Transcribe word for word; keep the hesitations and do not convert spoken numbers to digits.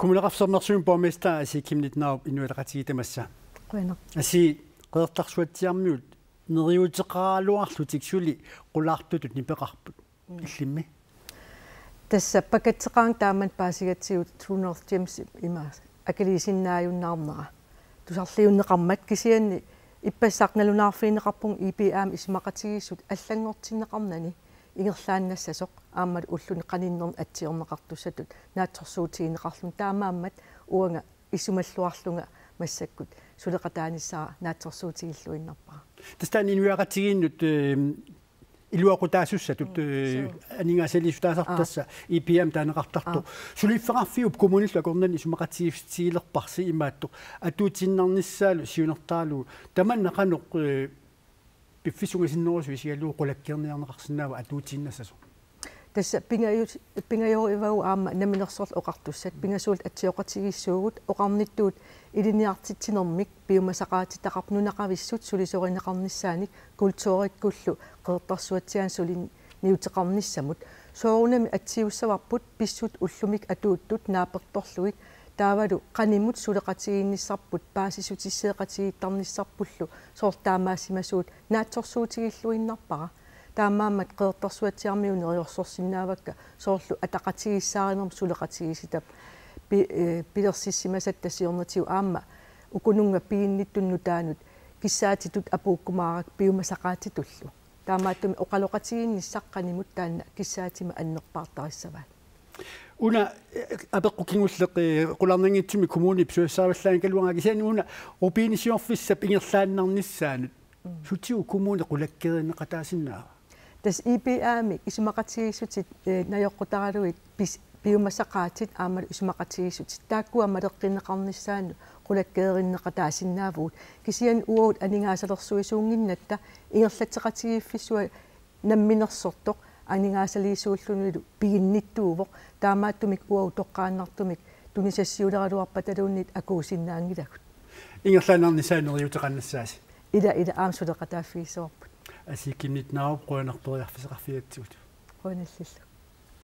Kommuneqarfik Sermersuumi borgmester Asii Chemnitz Narup Inuit Ataqatigiit tamassa. Qujanaq. Asii, Qeqertarsuatsiaarmiut neriuuteqaraluarlutik suli qulaartutut nipeqarput. Mm. Illimmi? Tassa pakatseqaanga taamani paasigatsigu to hundrede James ima akiliisinnaajunnaarnera. Tusarliunneqarmat kisianni ippassaq nalunaarfigineqarpunga I B A-mi isumaqatigiissut allanngortinneqarnani ingerlaannassasoq aammalu ulluni qaninnerni atsiorneqartussatut naatsorsuutigineqarluni taamaammat uanga isumalluarlunga massakkut suleqataanissara naatsorsuutigilluinnarpara. Tassa taanna inuiaqatigiinnut, eh, iluaqutaasussatut, mm, eh, suu, aningaasaliissutaasartut. Aa. Tassa I B A-mi taaneqartartoq. Aa. Suliffeqarfiup kommunillu akornanni isumaqatigiissutigilerparsi imaattoq atuutiinnarnissaalu siunertaralugu tamanna qanoq, eh, piffissap ungasinnerusoq isigalugu qulakkeerniarneqarsinnaava atuutiinnassasoq? Tassa pingajo-, pingajorujuuvoq aamma Namminersorlutik Oqartussat pingasuullutik atsioqatigiissuugut oqarnittut ilinniartitsinermik piumasaqaatitaqarput nunaqavissut sulisorineqarnissaanik kulturikkullu Qeqertarsuatsiaanut suliniuteqarnissamut. Soorunami atsiussavarput pissutsit ullumikkut atuuttut naapertorlugit taavalu qanimut suleqatigiinnissarput paasissutisseeqatigiittarnissarpullu soorlu taamaasimasugut naatsorsuutigilluinnarpara. Taamaammat Qeqertarsuatsiaarmiut neriorsorsinnaavakka soorlu ataqatigiissaarinermut suleqatigiissitap pi-, eh, pilersissimasatta siornatigut aamma ukununnga piginnittunut nutaanut kissaatitut apuukkumaarakku piumasaqaatitullu. Taamaattumik oqaloqatigiinnissaq qanimut taanna kissaatima annerpaartarissavaat. Una, eh, apeqqut kingulleq, eh, qularnanngitsumik kommunip susassarivallaanikkaluaraa kisianni una rubinisiorfissap ingerlaannarnissaanut. Mm. Sutigut kommuni qulakkeerinneqataasinnaava? Tassa I B A-mi isumaqatigiissutit, eh, najoqqutaralugit pis-, piumasaqaatit aammalu isumaqatigiissutit taakkua maleqqinneqarnissaannut qulakkeerinneqataasinnaavugut. Kisianni uagut aningaasalersuisuunnginnatta ingerlatseqatigiiffissuaq namminersortoq aningaasaliisuullunilu piginnittuuvoq, taamaattumik uagut toqqaannartumik tunisassiuleraluarpataluunniit akuusinnaanngilagut. Ingerlaannarnissaa neriuuteqarnissaasi. Ila, ila aamma suleqataaffigissavarput. Asii Chemnitz Narup qujanaq periarfissaqarfigatsigut. Qujanallillu.